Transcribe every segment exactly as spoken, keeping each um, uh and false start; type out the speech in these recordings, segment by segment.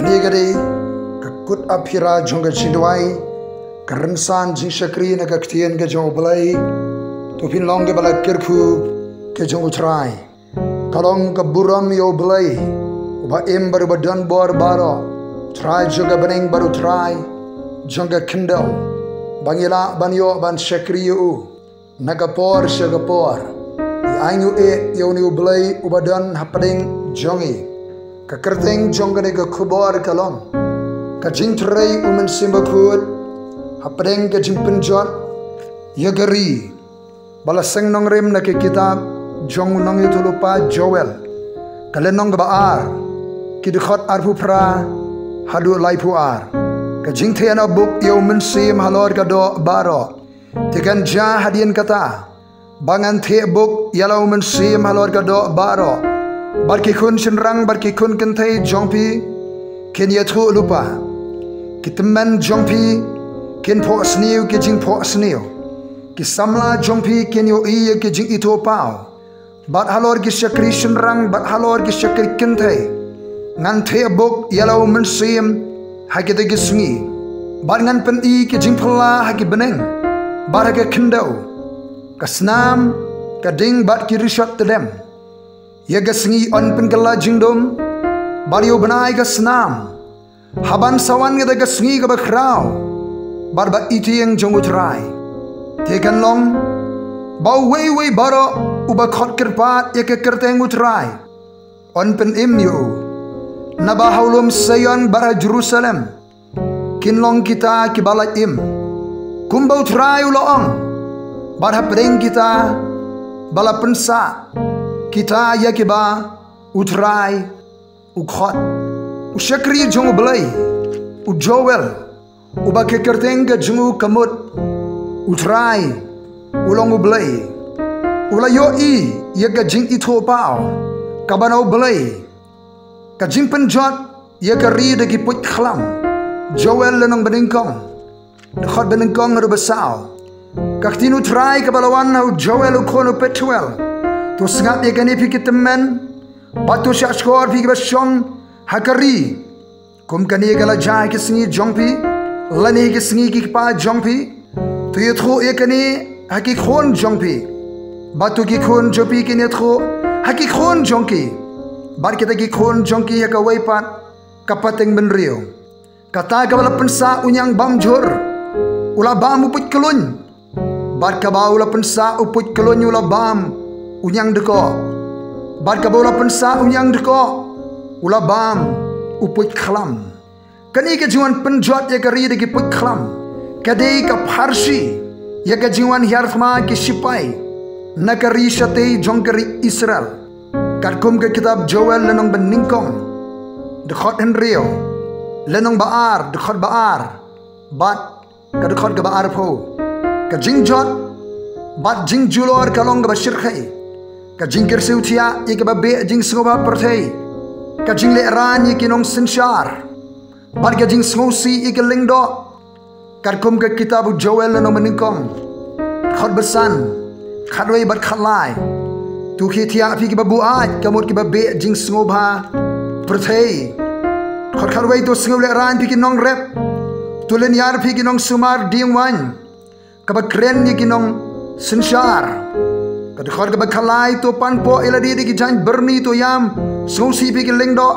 Kane ka dei ka kut aphira jong ka jingduwai, ka rynsan jingshakri na ka ktien ka jong U Blei. To phin long kiba la kyrkhu ka jong U Trai. Ka long ka burom ïa U Blei, uba im bad uba don bor baroh, U Trai jong ka bneng bad U Trai jong ka khyndew, ba ngi lah ban ïoh ban shakri ïa u na ka por sha ka por. Ngi ainguh ïa une U Blei uba don hapdeng jong ngi. Ka kyrteng jong kane ka khubor ka long ka jingtrei U Mynsiem Bakhuid hapdeng ka jingpynjot ïa ka ri. Ba la seng nongrim na ka kitab jong u nongïathuhlypa Joel, ka lynnong kaba ar, ki dkhot arphew phra haduh laiphew ar. Ka jingtheh na buk ïa U Mynsiem halor ka doh baroh. Te kan jia hadien kata ba ngan theh buk ïa la U Mynsiem halor ka doh baroh, bad ki khun shynrang bad ki khun kynthei jong phi kin ïathuh lypa, ki tymmen jong phi kin phohsniew ki jingphohsniew, ki samla jong phi kin ïohi ïa ki jingithuhpaw. Bad halor ki shakri shynrang bad halor ki shakri kynthei ngan theh buk ïa la U Mynsiem ha kita ki sngi. Bad ngan pyni ki jingphylla ha ki bneng bad ha ka khyndew, ka snam, ka ding bad ki rishot tdem. Ïa ka sngi yn pynkylla jingdum, bad ïa u bnai ka snam, haban sa wan kata ka sngi kaba khraw bad ba itieng jong U Trai. Te kan long ba uwei uwei baroh uba khot kyrpad ïa ka kyrteng U Trai, yn pynim ïa u. Naba ha u lum Sion bad ha Jerusalem kin long kita kiba lait im, kumba U Trai u la ong. Bad hapdeng kita ba la pynsah, kita ïa kiba U Trai u khot. U shakri jong U Blei, u Joel, uba ka kyrteng ka jong u ka mut U Trai u long U Blei, u la ïohi ïa ka jingithuhpaw kaba na U Blei, ka jingpynjot ïa ka ri da ki puit khlam. Joel lynnong banyngkong, dkhot banyngkong haduh basaw. Ka ktien U Trai kaba la wan ha u Joel u khun u Pethuel. To sngap ïa kane phi ki tymmen, bad to shahshkor phi kiba shong ha ka ri. Kum kane ka la jia ha ki sngi jong phi, lane ha ki sngi ki kpa jong phi, to ïathuh ïa kane ha ki khun jong phi. Bad to ki khun jong phi kin ïathuh ha ki khun jong ki, bad kita ki khun jong ki ha kawei pat ka pateng bynriew. Kata kaba la pynsah u ñiang bam jhur, u la bam u puit kylluñ. Bad kaba u la pynsah u puit kylluñ u la bam u ñiang dkoh. Bad kaba u la pynsah u ñiang dkoh u la bam u puit khlam. Kane ka jingwan pynjot ïa ka ri da ki puit khlam ka dei ka pharshi ïa ka jingwan hiar thma ki shipai na ka ri shatei jong ka ri Israel. Katkum ka kitab Joel lynnong banyngkong, dkhot hynriew, lynnong ba ar, dkhot ba ar, bad ka dkhot kaba arphew. Ka jingjot bad jingjulor ka long kaba shyrkhei. Ka jingkyrsiew thiah ïa kiba beh jingsngewbha pyrthei. Ka jinglehrain ïa ki nongsynshar bad ka jingsngewsih ïa ki lyngdoh. Katkum ka kitab u Joel lynnong banyngkong, dkhot ba san, khatwei bad khatlai. To khie thiah phi kiba buaid ka mut kiba beh jingsngewbha pyrthei. Dkhot khatwei, to sngewlehrain phi ki nongrep. To lynñiar phi ki nongsumar dieng waiñ kaba kren ïa ki nongsynshar. Ka dkhot kaba khatlai, to pan poh ïa lade da ki jaiñ byrni, to ïam sngewsih phi ki lyngdoh.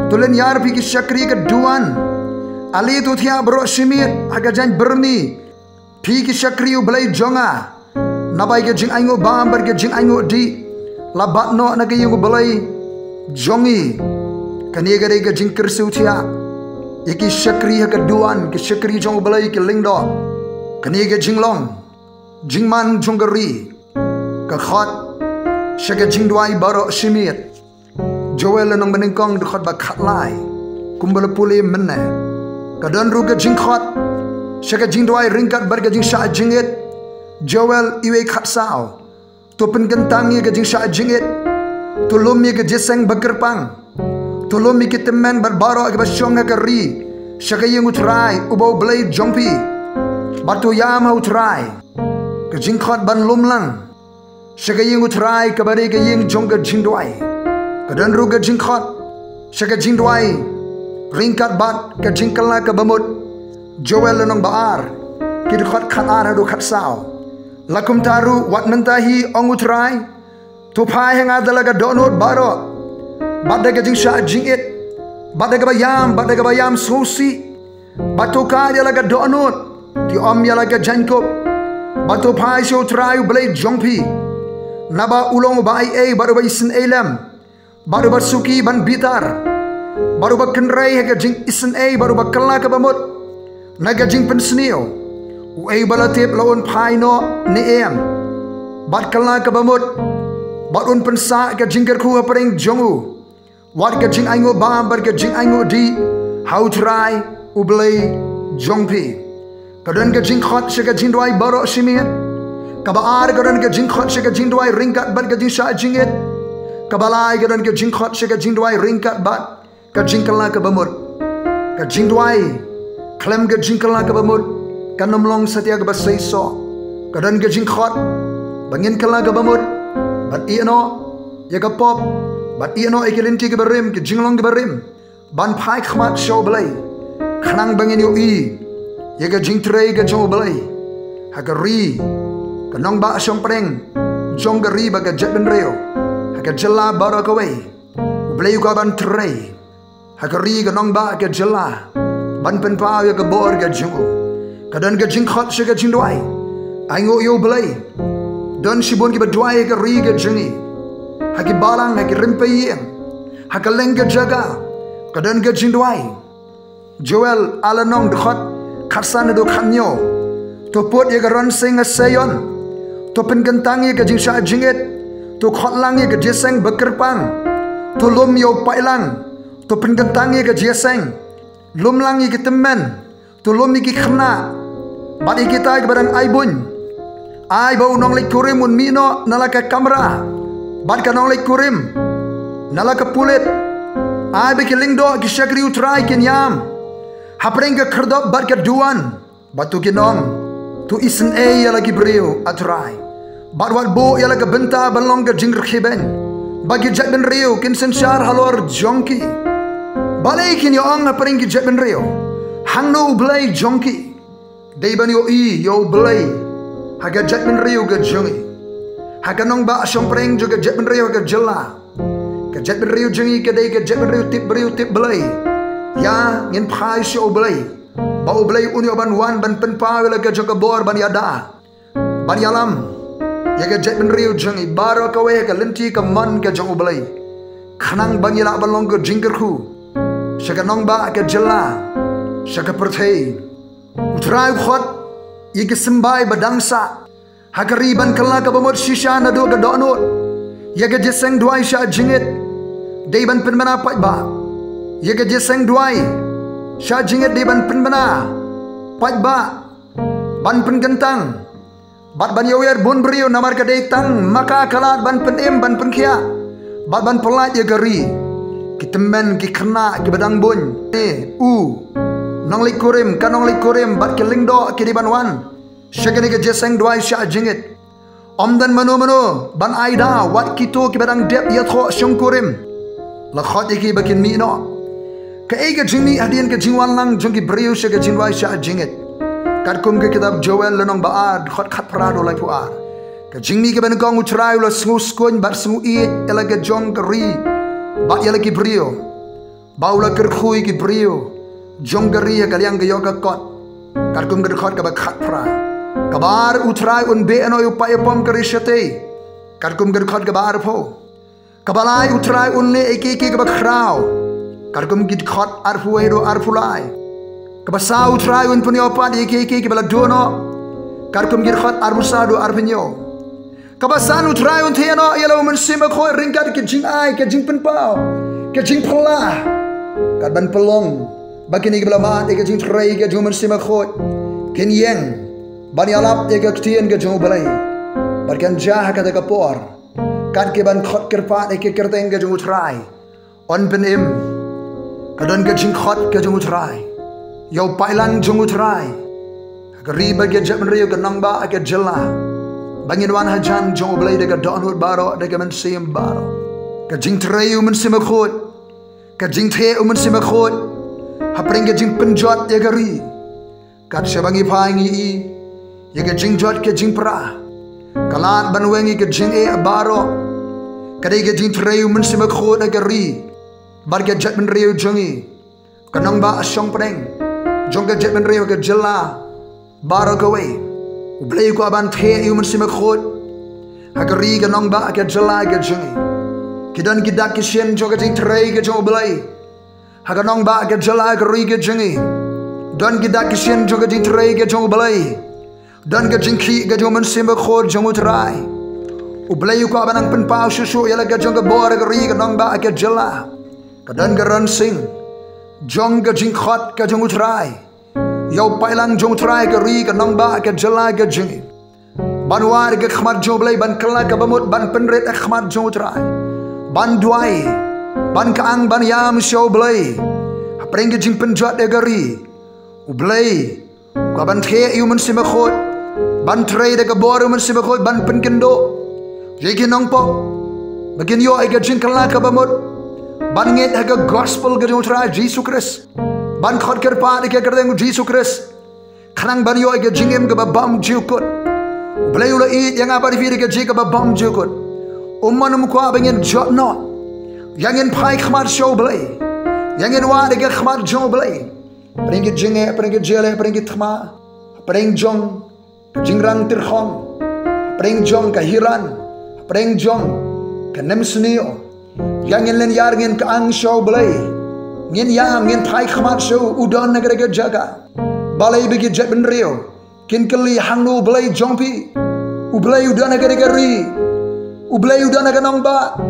To lynñiar phi ki shakri ka duwan. Ale to thiah baroh shimiet ha ka jaiñ byrni, phi ki shakri U Blei jong nga. Naba ïa ka jingainguh bam bad ka jingainguh dih la bat noh na ka ïing U Blei jong ngi. Kane ka dei ka jingkyrsiew thiah ïa ki shakri ha ka duwan, ki shakri jong U Blei ki lyngdoh. Kane ka jinglong jingman jong ka ri ka khot sha ka jingduwai baroh shimiet. Joel lynnong banyngkong, dkhot ba khatlai, kumba la pule mynne. Ka don ruh ka jingkhot sha ka jingduwai ryngkat bad ka jingshah jingit. Joel iwei khatsaw. To pynkyntang ïa ka jingshah jingit. To lum ïa ka jingïaseng bakyrpang. To lum ïa ki tymmen bad baroh kiba shong ha ka ri sha ka ïing U Trai uba U Blei jong phi. Bad to ïam ha U Trai. Ka jingkhot ban lum lang sha ka ïing U Trai kaba dei ka ïing jong ka jingduwai. Ka don ruh ka jingkhot sha ka jingduwai ryngkat bad ka jingkylla kaba mut. Joel lynnong ba ar, ki dkhot khat ar haduh khat saw. La kumta ruh wat mynta hi, ong U Trai, to phai ha nga da la ka dohnud baroh, bad da ka jingshah jingit, bad da kaba ïam, bad da kaba ïam sngewsih, bad to kha ïa la ka dohnud, te ym ïa la ka jaiñkup, bad to phai sha U Trai U Blei jong phi, naba u long uba ai ei bad uba isynei lem, bad uba suki ban bitar, bad uba kynrei ha ka jingisynei, bad uba kylla kaba mut na ka jingpynsniew. Uei ba la tip la un phai noh ne em, bad kylla kaba mut, bad un pynsah ka jingkyrkhu hapdeng jong u, wat ka jingainguh bam bad ka jingainguh dih ha U Trai U Blei jong phi. Ka don ka jingkhot sha ka jingduwai baroh shi miet. Kaba ar ka don ka jingkhot sha ka jingduwai ryngkat bad ka jingshah jingit. Kaba lai ka don ka jingkhot sha ka jingduwai ryngkat bad ka jingkylla kaba mut. Ka jingduwai khlem ka jingkylla kaba mut kan ym long satia kaba seisoh. Ka don ka jingkhot ba ngin kylla kaba mut, ban ïehnoh ïa ka pop, ban ïehnoh ïa ki lynti kiba rim, ki jinglong kiba rim, ban phai khmat sha U Blei, khnang ba ngin ïohi ïa ka jingtrei ka jong U Blei ha ka ri, ka nongbah shongpdeng jong ka ri bad ka jaitbynriew, ha ka jylla baroh kawei. U Blei u kwah ban trei ha ka ri, ka nongbah, ka jylla, ban pynpaw ïa ka bor ka jong u. Ka don ka jingkhot sha ka jingduwai. Ainguh ïa U Blei. Don shibun kiba duwai ha ka ri ka jong ngi, ha ki balang, ha ki rympei ïing, ha kylleng ka jaka. Ka don ka jingduwai. Joel ar lynnong, dkhot khatsan haduh khathynñiew. To put ïa ka rynsieng ha Seion. To pynkyntang ïa ka jingshah jingit. To khot lang ïa ka jingïaseng bakyrpang. To lum ïa u paitlang. To pynkyntang ïa ka jingïaseng. Lum lang ïa ki tymmen. To lum ïa ki khynnah bad ïa kita kiba dang ai buiñ. Ai ba u nongleit kurim un mih noh na la ka kamra bad ka nongleit kurim na la ka pulit. Ai ba ki lyngdoh, ki shakri U Trai kin ïam hapdeng ka khyrdop bad ka duwan. Bad to kin ong, to isynei ïa la ki briew, A Trai, bad wat buh ïa la ka bynta ban long ka jingrkhie beiñ. Ba ki jaitbynriew kin synshar halor jong ki. Balei kin ïa ong hapdeng ki jaitbynriew, hangno U Blei jong ki? Dei ban ïohi ïa U Blei ha ka jaitbynriew ka jong ngi, ha ka nongbah shongpdeng jong ka jaitbynriew, ha ka jylla. Ka jaitbynriew jong ngi ka dei ka jaitbynriew tip briew tip Blei. Ïa, ngin phai sha U Blei, ba U Blei un ïoh ban wan ban pynpaw ïa la ka jong ka bor ban ïada, ban ïalam ïa ka jaitbynriew jong ngi baroh kawei ha ka lynti kamon ka jong U Blei, khnang ba ngin lah ban long ka jingkyrkhu sha ka nongbah, ka jylla, sha ka pyrthei. U Trai u khot ïa ki symbai ba dang sah ha ka ri ban kylla kaba mut shisha naduh ka dohnud. Ïa ka jingïaseng duwai shah jingit dei ban pynbna paidbah. Ïa ka jingïaseng duwai shah jingit dei ban pynbna paidbah, ban pynkyntang bad ban ïawer bun briew, namar ka dei tang ma ka ka lad ban pynim, ban pynkhiah bad ban pyllait ïa ka ri. Ki tymmen, ki khynnah kiba dang buiñ, ne u nongleit kurim, ka nongleit kurim bad ki lyngdoh ki dei ban wan sha kane ka jingïaseng duwai shah jingit. Ym don mano mano ban ai da, wat kito kiba dang dep ïathoh shongkurim. La khot ïa ki ba kin mih noh. Kaei ka jingmih hadien ka jingwan lang jong ki briew sha ka jingduwai shah jingit? Katkum ka kitab Joel lynnong ba ar, dkhot khatphra haduh laiphew ar. Ka jingmih kaba nyngkong, U Trai u la sngewskuiñ bad sngewieit ïa la ka jong ka ri bad ïa la ki briew. Ba u la kyrkhu ïa ki briew jong ka ri ha ka liang ka ïoh ka kot, katkum ka dkhot kaba khatphra. Kaba ar, U Trai un beh noh ïa u paid ïa pom ka ri shatei, katkum ka dkhot kaba arphew. Kaba lai, U Trai un leh ïa kiei kiei kiba khraw, katkum ki dkhot arphew wei haduh arphew lai. Kaba saw, U Trai un pynïoh pat ïa kiei kiei kiba la duh noh, katkum ki dkhot arphew saw haduh arphew hynñiew. Kaba san, U Trai un theh noh ïa la u Mynsiem Bakhuid ryngkat ka jingai, ka jingpynpaw, ka jingphylla, kat ban pynlong ba kine kiba la mad ïa ka jingtrei ka jong u Mynsiem Bakhuid kin ïeng ban ïalap ïa ka ktien ka jong U Blei. Bad kan jia ha kata ka por, kat ki ban khot kyrpad ïa ka kyrteng ka jong U Trai. Un pynim. Ka don ka jingkhot ka jong U Trai ïa u paidlang jong U Trai ha ka ri bad ka jaitbynriew, ka nongbah, ka jylla, ba ngin wan hajan jong U Blei da ka dohnud baroh, da ka mynsiem baroh. Ka jingtrei u Mynsiem Bakhuid, ka jingtheh u Mynsiem Bakhuid, hapdeng ka jingpynjot ïa ka ri. Kat shaba ngi phai ngi i ïa ka jingjot ka jingpra, ka lad ban weng ïa ka jingeh baroh. Ka dei ka jingtrei u Mynsiem Bakhuid ha ka ri bad ka jaitbynriew jong ngi, ka nongbah shongpdeng jong ka jaitbynriew, ka jylla baroh kawei. U Blei u kwah ban thiah ïa u Mynsiem Bakhuid ha ka ri, ka nongbah, ka jylla ka jong ngi. Ki don ki dak ki shin jong ka jingtrei ka jong u Blei ha ka nongbah, ka jylla, ka ri ka jong ngi. Don ki dak ki shin jong ka jingtrei ka jong u Blei. Don ka jingkhih ka jong u Mynsiem Bakhuid jong u Trai. U Blei u kwah ban nang pynpaw shuh shuh ïa la ka jong ka bor, ka ri, ka nongbah, ka jylla. Ka don ka rynsiang jong ka jingkhot ka jong u Trai. Ïa u paidlang jong u Trai, ka ri, ka nongbah, ka jylla ka jong ngi, ban wad ïa ka khmat jong u Blei, ban kylla ka bamut, ban pynrit ïa ka khmat jong u Trai, ban duwai, ban kyang, ban ïam sha u Blei hapdeng ka jingpynjot ïa ka ri. U Blei u kwah ban thiah ïa u Mynsiem Bakhuid, ban trei da ka bor u Mynsiem Bakhuid, ban pynkynduh ïa ki nongpop ba kin ïoh ïa ka jingkylla ka bamut, ban ngeit ha ka gospel ka jong u Trai Jisu Khrist, ban khot kyrpad ïa ka kyrteng u Jisu Khrist, khnang ban ïoh ïa ka jingim kaba bym jukut. U Blei u la ïeit ïa nga bad ïa phi da ka jingim kaba bym jukut. Um mon um kwah ba ngin jot noh. Ïa ngin phai khmat sha u Blei, ïa ngin wad ïa ka khmat jong u Blei hapdeng ki jingeh, hapdeng ki jingeh, hapdeng ki thma, hapdeng jong ka jingrang tyrkhong, hapdeng jong ka hiran, hapdeng jong ka nemsniew. Ïa ngin lyniar, ngin kyang sha u Blei, ngin ïam, ngin phai khmat sha u. U don ha kata ka jaka. Balei ba ki jaitbynriew kin kylli hangno u Blei jong phi? U Blei u don ha kata ka ri. U Blei u don ha ka nongbah.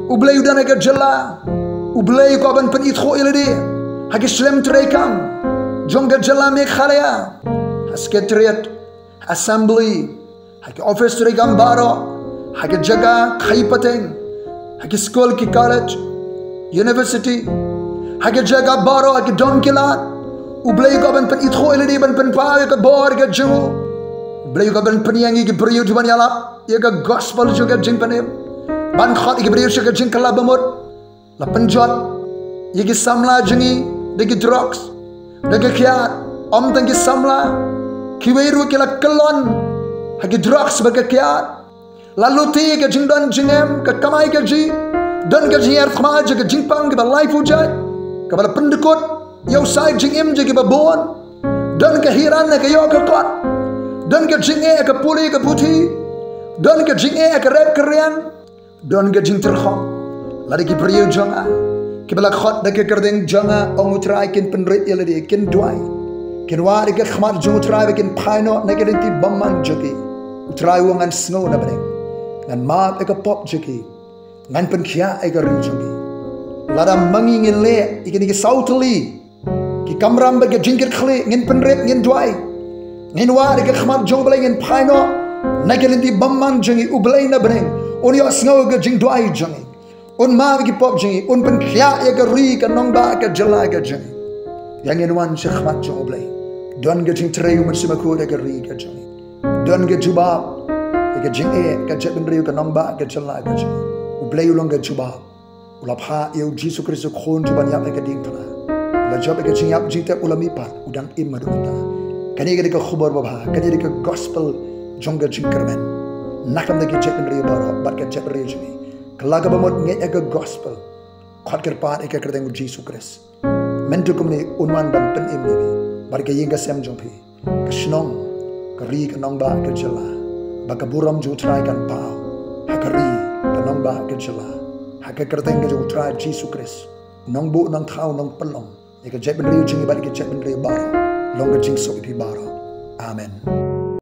U Blei u don ha ka jylla. U Blei u kwah ban pynithuh ïa lade ha ki shlem treikam jong ka jylla Meghalaya, ha Secretariat, Assembly, ha ki office treikam baroh, ha ki jaka khaïi pateng, ha ki skul, ki college, university, ha ki jaka baroh, ha ki dong ki lad. U Blei u kwah ban pynithuh ïa lade, ban pynpaw ïa ka bor ka jong u. U Blei u kwah ban pynïeng ïa ki briew, to ban ïalap ïa ka gospel jong ka jingpynim, ban khot ïa ki briew sha ka jingkylla bamut. La pynjot ïa ki samla jong ngi da ki drugs, da ka kiad. Ym tang ki samla, kiwei ruh ki la kyllon ha ki drugs bad ka kiad. La lute ka jingdon jingem, ka kamai kajih. Don ka jingïar thma jong ka jingpang kaba lai phew jait, kaba la pyndkut ïa u said jingim jong kiba bun. Don ka hiran ha ka ïoh ka kot. Don ka jingeh ha ka pule ka puthi. Don ka jingeh ha ka rep ka riang. Don ka jingtyrkhong. Lada ki briew jong nga kiba la khot da ka kyrteng jong nga, ong u Trai, kin pynrit ïa lade, kin duwai, kin wad ïa ka khmat jong u Trai ba kin phai noh na ka lynti bymman jong ki, u Trai u ong, ngan sngew na bneng, ngan map ïa ka pop jong ki, ngan pynkhiah ïa ka ri jong ki. Lada ma ngi ngin leh ïa kine ki saw tylli ki kamram bad ka jingkitkhlieh, ngin pynrit, ngin duwai, ngin wad ïa ka khmat jong u Blei, ngin phai noh na ka lynti bymman jong ngi, u Blei na bneng un ïohsngew ïa ka jingduwai jong ngi. Un map ïa ki pop jong ngi, un pynkhiah ïa ka ri, ka nongbah, ka jylla ka jong ngi. Ïa ngin wan sha khmat jong u Blei. Don ka jingtrei u Mynsiem Bakhuid ha ka ri ka jong ngi. Don ka jubab ïa ka jingeh ka jaitbynriew, ka nongbah, ka jylla ka jong ngi. U Blei u long ka jubab. U la phah ïa u Jisu Khrist u Khun jong u ban ïap ha ka diengphna. U la jop ïa ka jingïap jingtep, u la mihpat, u dang im haduh mynta. Kane ka dei ka khubor babha, kane ka dei ka gospel jong ka jingkyrmen na ka bynta ki jaitbynriew baroh bad ka jaitbynriew jong ngi. Kylla ka bamut, ngeit ïa ka gospel, khot kyrpad ïa ka kyrteng u Jisu Khrist. Mynta kumne un wan ban pynim ïa phi bad ka ïing ka sem jong phi, ka shnong, ka ri, ka nongbah, ka jylla, ba ka burom jong u Trai kan paw ha ka ri, ka nongbah, ka jylla, ha ka kyrteng ka jong u Trai Jisu Khrist, u nongbuh, u nongthaw, u nongpynlong ïa ka jaitbynriew jong ngi bad ïa ka jaitbynriew baroh. Long ka jingsuk ïa phi baroh. Amen.